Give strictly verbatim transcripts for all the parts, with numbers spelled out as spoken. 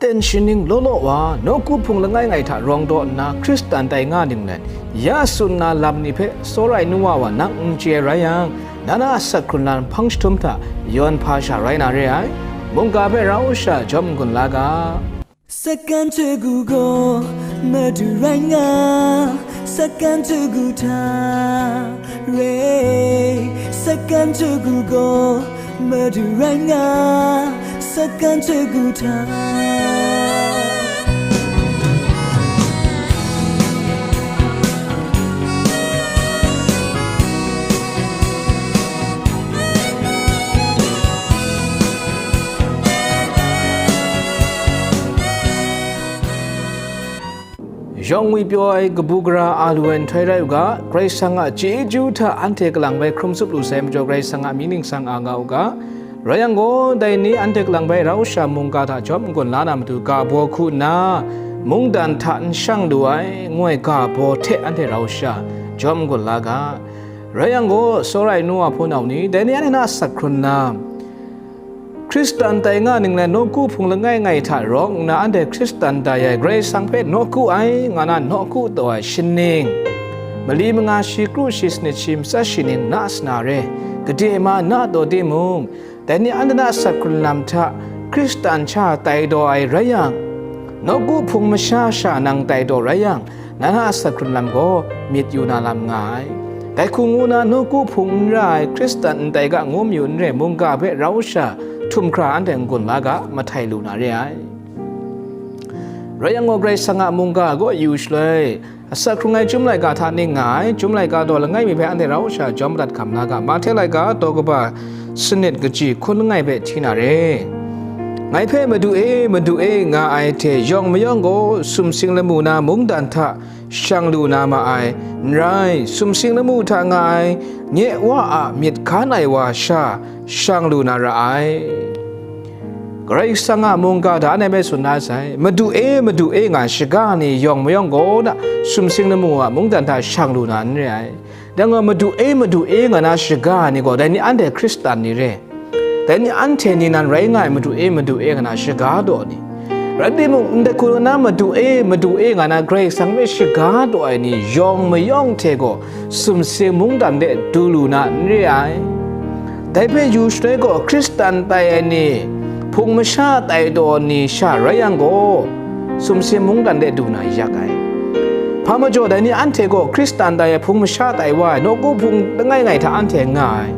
Ten shaning law law wa, nawku hpung langai ngai hta rawng daw nna Hkristan tai nga ninglen, ya tsun na lam ni hpe tsawra ai nu wa wa nang n chye rai yang, na na a asak hkrun lam hpang jahtum hta yawn hpa sha rai na re ai. Mungga hpe rau sha jawm n-gun la ga. Sakan hte gu gaw madu rai nga, sakan hte gu hta re, sakan hte gu gaw madu rai nga, sakan hte gu hta. Yawng ngwi pyaw ai kabu gara a lu ai nhtoi rai u ga, Karai Kasang a chyeju hta anhte kalang bai hkrum tsup lu sai majaw, Karai Kasang a mying ningsang a nga u ga. Rai yang gaw, dai ni anhte kalang bai rau sha mungga hta jawm n-gun la na matu, ga baw hku nna, mungdan hta n shang lu ai, ngu ai ga baw hte anhte rau sha jawm n-gun la ga. Rai yang gaw, tsawra ai nu wa hpunau ni, dai ni anhte na asak hkrun lam, Hkristan tai nga ninglen nawku hpung langai ngai hta rawng nna anhte Hkristan tai ai, Karai Kasang hpe nawku ai, nga na nawku taw ai shaning, mali manga shi kru shi sanit shi matsat shi ning na sana re, gade ma na taw timung, dai ni anhte na asak hkrun lam hta Hkristan sha tai daw ai rai yang, nawku hpung masha sha nang tai daw rai yang, na na asak hkrun lam gaw myit yu na lam nga ai. Dai hku ngu na, nawku hpung n ra ai, Hkristan n tai ga ngu mayu n re, mungga hpe rau sha htum hkra anhte n-gun la ga, mahtai lu na re ai. Rai yang gaw, Karai Kasang a mungga kaw yu shaloi, asak hkrung ai Chyum laika hta ning nga ai, Chyum laika daw langai mi hpe anhte rau sha jawm madat hkam la ga, Mahte laika daw kaba sanit kaji hkun langai hpe hti na re. Ngai hpe, "Madu e, Madu e," nga ai hte yawng mayawng gaw, sumsing lamu na mungdan hta shang lu na ma ai, n rai, sumsing lamu hta nga ai nye Wa a myit hkan ai wa sha shang lu na ra ai. Karai Kasang a mungga hta anhte hpe tsun na sai, "Madu e, Madu e," nga shaga ni yawng mayawng gaw na, sumsing lamu a mungdan hta shang lu na n re ai. Dai gaw, "Madu e, Madu e," nga na shaga ni gaw, dai ni anhte Hkristan ni re. Dai ni anhte ni nan rai nga ai, "Madu e, Madu e," nga na shaga daw ni. Rai timung, ndai hku na "Madu e, Madu e," nga na Karai Kasang hpe shaga daw ai ni yawng mayawng hte gaw, sumsing mungdan de du lu na n re ai. Dai hpe yu shaloi gaw, Hkristan tai ai ni, hpung masha tai daw ni sha rai yang gaw, sumsing mungdan de du na yak ai. Hpa majaw, dai ni anhte gaw Hkristan tai ai, hpung masha tai wa ai, nawku hpung langai ngai hta anhte nga ai.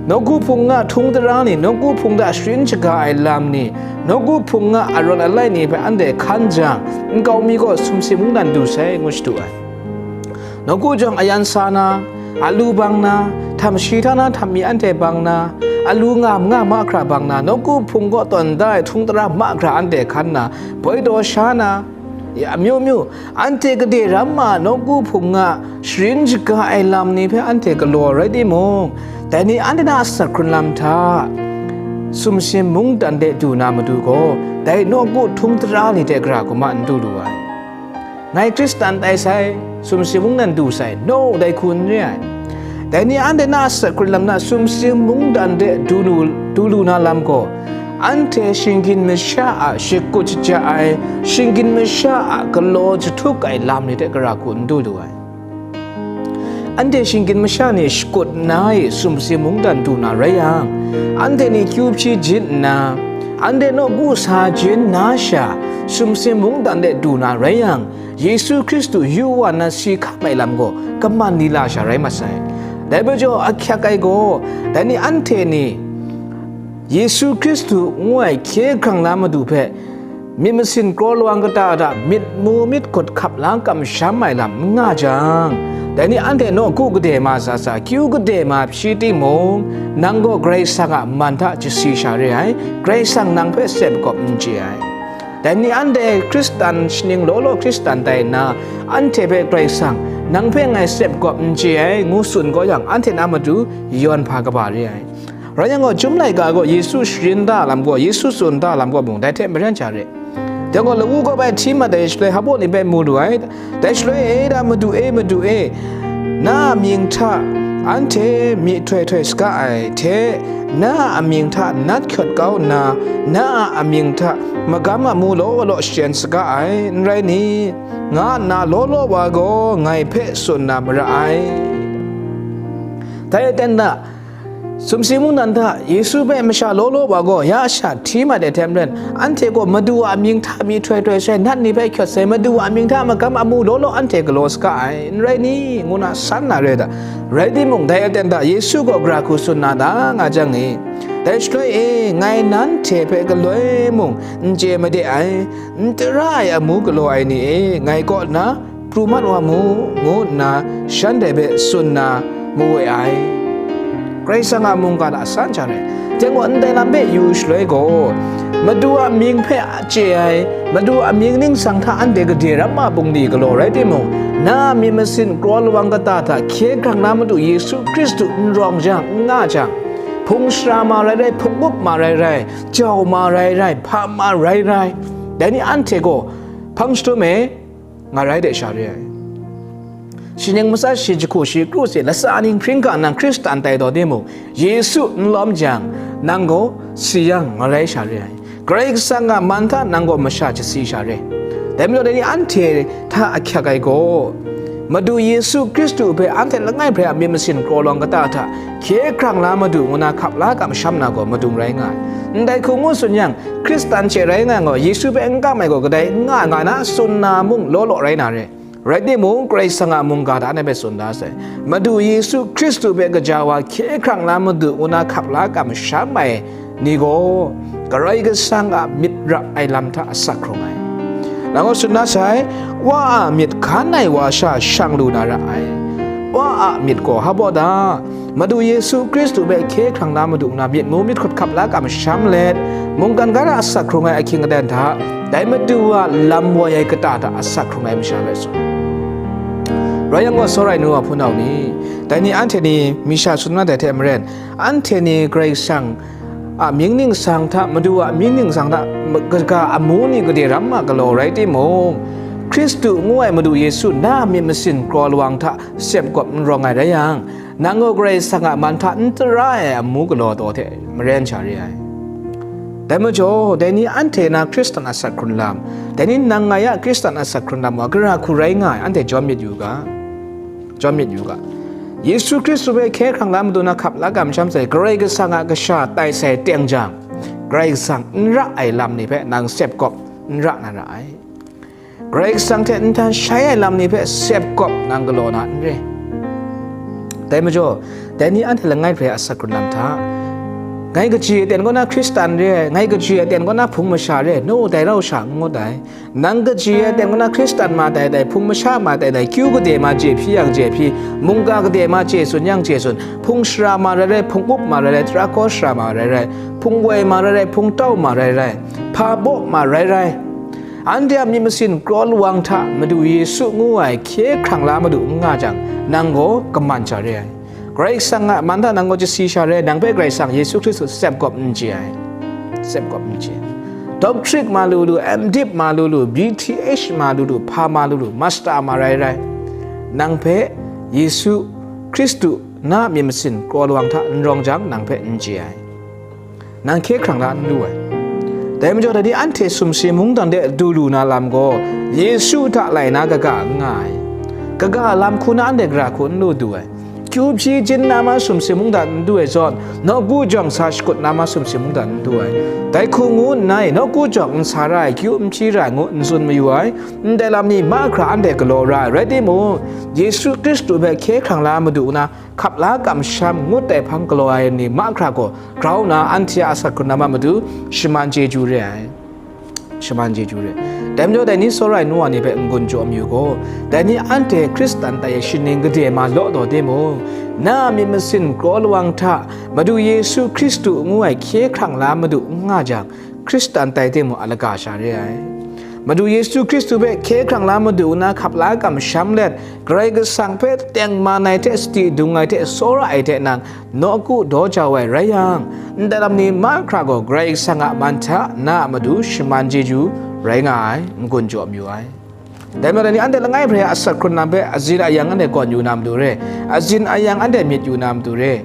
Nawku hpung nga htung tara ni, nawku hpung hta sharin shaga ai lam ni, nawku hpung nga arawn alai ni hpe anhte hkan jang, nkau mi gaw sumsing mungdan du sai, ngu shadu ai. Nawku jawng ayan sa na, alu bang na, htam shi hta na htam mi anhte bang na, alu nga nga mahkra bang na, nawku hpung kaw tawn da ai htung tara mahkra anhte hkan na, boi taw sha na, ya, amyu myu, anhte gade ram ma nawku hpung nga sharin shaga ai lam ni hpe anhte galaw rai timung, dai ni anhte na asak hkrun lam hta, sumsing mungdan de du na matu gaw, dai nawku htung tara ni hte gara kuma n du lu ai. Ngai Hkristan tai sai, sumsing mungdan du sai, no, dai hku n re ai. Dai ni anhte na asak hkrun lam na sumsing mungdan de du lu, du lu na lam gaw, anhte shinggyim masha a shakut shaja ai, shinggyim masha a galaw jahtuk ai lam ni hte gara hku n du lu ai. Anhte shinggyim masha ni shakut nna e sumsing mungdan du na rai yang, anhte ni kyu hpyi jin nna, anhte nawku sa jin na sha, sumsing mungdan de du na rai yang, Yesu Hkristu yu wa nna si hkam ai lam gaw kaman ni la sha rai mat sai. Dai majaw ahkyak ai gaw, dai ni anhte ni Yesu Hkristu ngu ai hkye hkrang la Madu hpe myit masin kraw lawang kata hta myit mu myit hkut hkap la kamsham ai lam n nga jang, dai ni anhte nawku gade ma sa sa, kyu gade ma hpyi timung, nang gaw Karai Kasang a man hta jasi sha re ai, Karai Kasang nang hpe sep kawp n chye ai. Dai ni anhte Hkristan shaning law law Hkristan tai nna, anhte hpe Karai Kasang, "Nang hpe ngai sep kawp n chye ai," ngu tsun kau yang, anhte na matu yawn hpa kaba re ai. Rai yang gaw, Chyum laika gaw Yesu sharin da lam gaw, Yesu tsun da lam gaw mung, dai hte maren sha re. Dai gaw, lawu kawp ai hti mat ai shaloi, hpa ni hpe mu lu ai. Dai shaloi, "E da, Madu e, Madu e, na a mying hta anhte myihtoi htoi saga ai hte, na a amying hta nat hkyawt kau nna, na a amying hta magam amu law law shachyen saga ai, n rai ni? nga nna law law wa gaw ngai hpe tsun na mara ai. Dai aten hta, sumsing mungdan hta Yesu hpe masha law law wa gaw ya sha hti mat ai hte maren, anhte gaw Madu a amying hta myihtoi htoi sai, nat ni hpe hkyawt sai, Madu a amying hta magam amu law law anhte galaw saga ai, n rai ni? ngu na san na re ai ta? Rai timung, dai aten hta Yesu gaw gara hku tsun na da nga jang e, dai shaloi e ngai nanhte hpe galoi mung n chye made ai, n tara ai amu galaw ai ni e, ngai kaw na pru mat wa mu, ngu nna shanhte hpe tsun na mawe ai. Karai Kasang a mungga hta san sha rai, dai gaw ndai lam hpe yu shaloi gaw, Madu a mying hpe chye ai, Madu a mying ningsang hta anhte gade ramma bungli galaw rai timung, na a myit masin kraw lawang kata hta hkye hkrang na Madu Yesu Hkristu n rawng jang, n nga jang, hpung sara ma rai rai, hpung up ma rai rai, jau ma rai rai, hpa ma rai rai, dai ni anhte gaw hpang shadum e, ngarai de sha re ai. Shi ning matsat, shi jahku, shi kru hte latsa ning hkring ga nang Hkristan tai taw timung, Yesu n lawm jang, nang gaw si yang ngarai sha re ai. Karai Kasang a man hta nang gaw masha jasi sha re. Dai majaw, dai ni anhte hta ahkyak ai gaw, Madu Yesu Hkristu hpe anhte langai hprai a myit masin kraw lawang kata hta hkye hkrang la Madu ngu na hkap la kamsham na gaw madung rai nga ai. Ndai hku ngu tsun yang, Hkristan hte rai nga ai gaw, Yesu hpe n kam ai gaw kadai n nga ai nga na tsun na mung law law rai na re. Rai timung, Karai Kasang a mungga hta anhte hpe tsun da sai, Madu Yesu Hkristu hpe gaja wa hkye hkrang la Madu ngu na hkap la kamsham ai ni gaw, Karai Kasang a myit rap ai lam hta asak hkrung ai. Nang gaw tsun na sai, Wa a myit hkan ai wa sha shang lu na ra ai. Wa a myit gaw hpa baw ta? Madu Yesu Hkristu hpe hkye hkrang na Madu nna myit mu myit hkut hkap la kamsham let, mungkan ga hta asak hkrung ai ahkying aten hta, dai Madu a lam woi ai kata hta asak hkrung ai masha hpe tsun. Rai yang gaw, tsawra ai nu wa hpunau ni, dai ni anhte ni mi sha tsun mat ai hte maren, anhte ni Karai Kasang a mying ningsang hta, Madu a mying ningsang hta kaga amu ni gade ram ma galaw rai timung, Hkristu ngu ai Madu Yesu na a myit masin kraw lawang hta sepgawp n rawng ai rai yang, nang gaw Karai Kasang a man hta n tara ai amu galaw taw hte maren sha re ai. Dai majaw, dai ni anhte na Hkristan asak hkrun lam, dai ni nang ngai a Hkristan asak hkrun lam wa gara hku rai nga ai, anhte jawm myit yu ga, jawm myit yu ga. Yesu Hkristu hpe hkye hkrang la Madu na hkap la kamsham sai, Karai Kasang a kasha tai sai teng jang, Karai Kasang n ra ai lam ni hpe nang sepgawp n ra na ra ai. Karai Kasang hte nhtang shai ai lam ni hpe sepgawp nang galaw na n re. Dai majaw, dai ni anhte langai hprai a asak hkrun lam hta, ngai kaji ai aten kaw na Hkristan re ai, ngai kaji ai aten kaw na hpung masha re ai, no, dai rau sha n ngut ai. Nang kaji ai aten kaw na Hkristan ma tai tai, hpung masha ma tai tai, kyu gade ma chye hpyi yang chye hpyi, mungga gade ma chye tsun yang chye tsun, hpung sara ma rai rai, hpung up ma rai rai, tara kaw sara ma rai rai, hpung woi ma rai rai, hpung tau ma rai rai, hpa baw ma rai rai, anhte a myit masin kraw lawang hta Madu Yesu ngu ai hkye hkrang la Madu n nga jang, nang gaw kaman sha re ai. Karai Kasang a man hta nang gaw jasi sha re, nang hpe Karai Kasang Yesu Hkristu sepgawp n chye ai, sepgawp n chye ai. Doctorate ma lu lu, M.Div ma lu lu, B.Th ma lu lu, hpa ma lu lu, master ma rai rai, nang hpe Yesu Hkristu na a myit masin kraw lawang hta n rawng jang, nang hpe n chye ai. Nang hkye hkrang la n lu ai. Dai majaw, dai ni anhte sumsing mungdan de du lu na lam gaw, Yesu hta lai na kaga n nga ai. Kaga lam hku na anhte gara hku n lu du ai. Kyu hpyi jin na ma sumsing mungdan n du ai zawn, nawku jawng sa shakut na ma sumsing mungdan n du ai. Dai hku ngu nna, nawku jawng n sa ra ai, kyu n hpyi ra ai ngu n tsun mayu ai. Ndai lam ni mahkra anhte galaw ra ai rai timung, Yesu Hkristu hpe hkye hkrang la Madu nna, hkap la kamsham ngut ai hpang galaw ai ni mahkra gaw grau nna anhte a asak hkrun lam a matu shaman chyeju re ai. Shaman chyeju re ai. Dai majaw, dai ni tsawra ai nu wa ni hpe n-gun jaw mayu gaw, dai ni anhte Hkristan tai e shi ning gade ma law taw timung, na a myit masin kraw lawang hta Madu Yesu Hkristu ngu ai hkye hkrang la Madu n nga jang, Hkristan tai timung a laga sha re ai. Madu Yesu Hkristu hpe hkye hkrang la Madu nna hkap la kamsham let, Karai Kasang hpe tengman ai hte sadi dung ai hte tsawra ai hte nang nawku daw jau ai rai yang, ndai lam ni mahkra gaw Karai Kasang a man hta na a matu shaman chyeju rai nga ai, n-gun jaw mayu ai. Dai majaw, dai ni anhte langai hprai a asak hkrun lam hpe azin ayang anhte gawn yu na matu re, azin ayang anhte myit yu na matu re.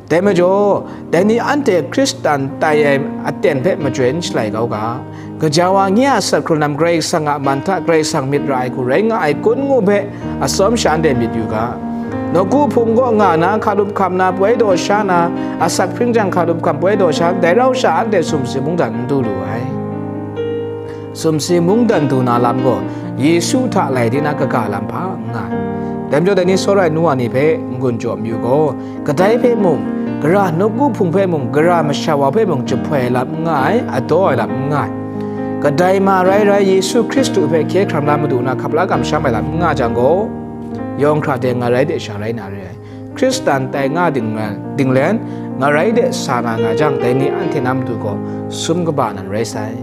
Dai majaw, dai ni anhte Hkristan tai ai aten hpe majoi n shalai kau ga. Gaja wa nye a asak hkrun lam Karai Kasang a man hta Karai Kasang myit ra ai hku rai nga ai kun ngu hpe atsawm sha anhte myit yu ga. Nawku hpung kaw nga na, hkalup hkam na, poi daw sha na, asak hpring jang hkalup hkam poi daw sha, dai rau sha anhte sumsing mungdan n du lu ai. Sumsing mungdan du na lam gaw Yesu hta lai di na kaga lam hpa n nga ai. Dai majaw, dai ni tsawra ai nu wa ni hpe n-gun jaw mayu gaw, kadai hpe mung, gara nawku hpung hpe mung, gara masha wa hpe mung jahpoi ai lam n nga ai, adaw ai lam n nga ai. Kadai ma rai rai, Yesu Hkristu hpe hkye hkrang la madu na hkap la kamsham ai lam n nga jang gaw, yawng hkra de ngarai de sha rai na re ai. Hkristan tai nga dinglen, dinglen ngarai de sa na nga jang, dai ni anhte na matu gaw sum kaba nan rai sai.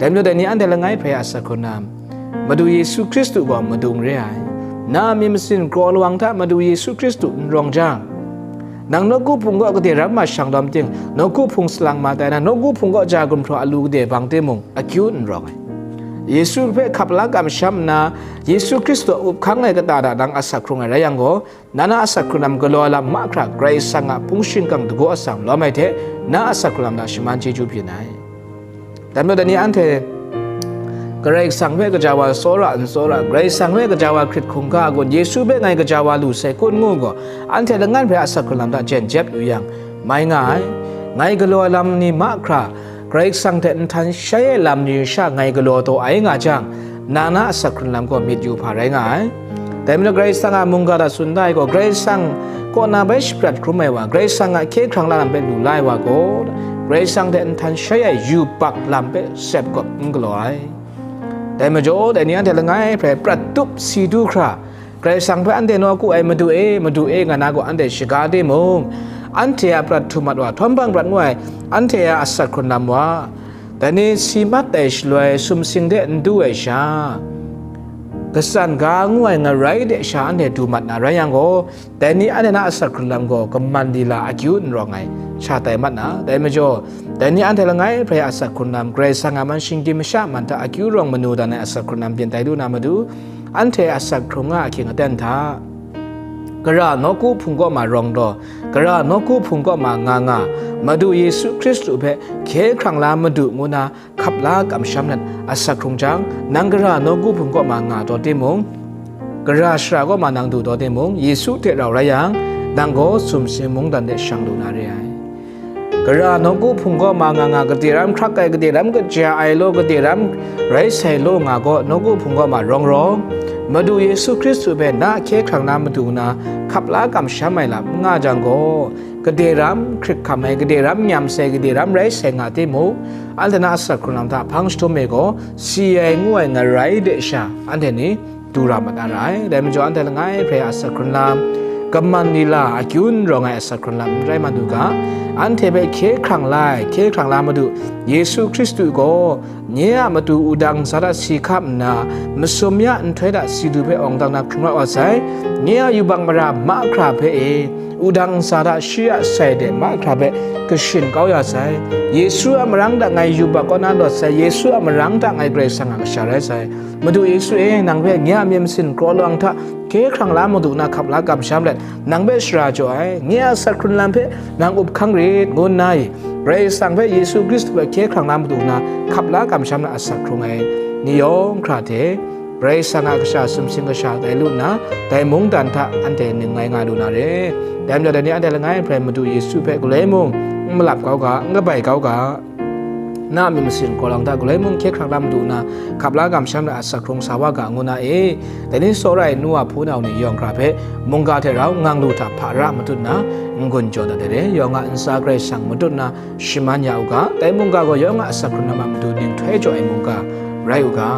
Dai majaw, dai ni anhte langai hprai a asak hkrun lam, Madu Yesu Hkristu gaw madung re ai. Na a myit masin kraw lawang hta Madu Yesu Hkristu n rawng jang, nang nawku hpung kaw gade ram ma shang dawm ting, nawku hpung salang ma tai na, nawku hpung kaw ja gumhpraw alu gade bang timung, akyu n rawng ai. Yesu hpe hkap la kamsham nna, Yesu Hkristu a up hkang ai kata hta nang asak hkrung ai rai yang gaw, na na asak hkrun lam galaw ai lam mahkra Karai Kasang a hpung shingkang dagu atsam lawm ai hte, na asak hkrun lam hta shaman chyeju byin ai. Dai majaw, dai ni anhte Karai Kasang hpe gaja wa tsawra n tsawra, Karai Kasang hpe gaja wa hkrit hkungga a gun, Yesu hpe ngai gaja wa lu sai kun ngu gaw, anhte langai hprai asak hkrun lam hta jen jep yu yang, mai nga ai. Ngai galaw ai lam ni mahkra, Karai Kasang hte nhtan shai ai lam ni sha ngai galaw taw ai nga jang, nang na asak hkrun lam gaw myit yu hpa rai nga ai. Dai majaw, Karai Kasang a mungga hta tsun da ai gaw, Karai Kasang kaw na bai shaprat hkrum ai wa, Karai Kasang a hkye hkrang la lam hpe lu la ai wa gaw, Karai Kasang hte nhtan shai ai yubak lam hpe sep gawp n galaw ai. Dai majaw, dai ni anhte langai hprai prat tup si du hkra, Karai Kasang hpe anhte nawku ai, "Madu e, Madu e," nga na gaw anhte shaga timung, anhte a prat htum mat wa, htawm hpang prat ngu ai, anhte a asak hkrun lam wa, dai ni si mat ai shaloi sumsing de n du ai sha, katsan ga ngu ai ngarai de sha anhte du mat na rai yang gaw, dai ni anhte na asak hkrun lam gaw kaman lila akyu n rawng ai sha tai mat na. Dai majaw, dai ni anhte langai hprai a asak hkrun lam, Karai Kasang a man shinggyim masha man hta akyu rawng manu dan ai asak hkrun lam byin tai lu na matu, anhte asak hkrung nga ahkying aten hta, gara nawku hpung kaw ma rawng daw, gara nawku hpung kaw ma nga nga, Madu Yesu Hkristu hpe hkye hkrang la madu ngu na hkap la kamsham let asak hkrung jang, nang gara nawku hpung kaw ma nga taw timung, gara shara kaw ma nang du taw timung, Yesu hte rau rai yang, nang gaw sumsing mungdan de shang lu na re ai. Gara nawku hpung kaw ma nga nga, gade ram hkrak ai, gade ram kaja ai law, gade ram rai sai law nga gaw, nawku hpung kaw ma rawng rawng, Madu Yesu Hkristu hpe na hkye hkrang na madu na hkap la kamsham ai lam n nga jang gaw, gade ram hkrit hkam ai, gade ram nyam sai, gade ram rai sai nga timung, anhte na asak hkrun lam hta hpang jahtum e gaw, si ai ngu ai ngarai de sha, anhte ni du ra mat na ra ai. Dai majaw, anhte langai hprai a asak hkrun lam, kaman lila akyu n rawng ai asak hkrun lam n rai mat u ga, anhte hpe hkye hkrang la ai, hkye hkrang la madu, Yesu Hkristu gaw, nye a matu wudang ntsa hta si hkap nna, masum ya nhtoi hta si du hpe awng dang na hkrung la wa sai, nye a yubak mara mahkra hpe e, wudang ntsa hta shi a sai de mahkra hpe kashin kau ya sai, Yesu a marang hta ngai yubak kaw na lawt sai, Yesu a marang hta ngai Karai Kasang a kasha rai sai. Madu Yesu e, nang hpe nye a myit masin kraw lawang hta hkye hkrang la madu na hkap la kamsham let, nang hpe shara jaw ai, nye a asak hkrun lam hpe nang up hkang rit, ngu nna i, Karai Kasang hpe Yesu Hkristu hpe hkye hkrang la madu na hkap la kamsham na asak hkrung ai ni yawng hkra hte, Karai Kasang a kasha sumsing kasha tai lu nna, dai mungdan hta anhte ning ngai nga lu na re. Dai majaw, dai ni anhte langai hprai Madu Yesu hpe galoi mung n malap kau ga, n kabai kau ga, na a myit masin kraw lawang hta galoi mung hkye hkrang la madu na, hkap la kamsham na asak hkrung sa wa ga, ngu na e, dai ni tsawra ai nu wa hpunau ni yawng hkra hpe mungga hte rau ngang lu hta hpa ra matut nna, n-gun jaw dat ai re. Yawng a ntsa Karai Kasang matut nna shaman ya u ga, dai mungga gaw yawng a asak hkrun lam a matu ning htoi jaw ai mungga rai u ga.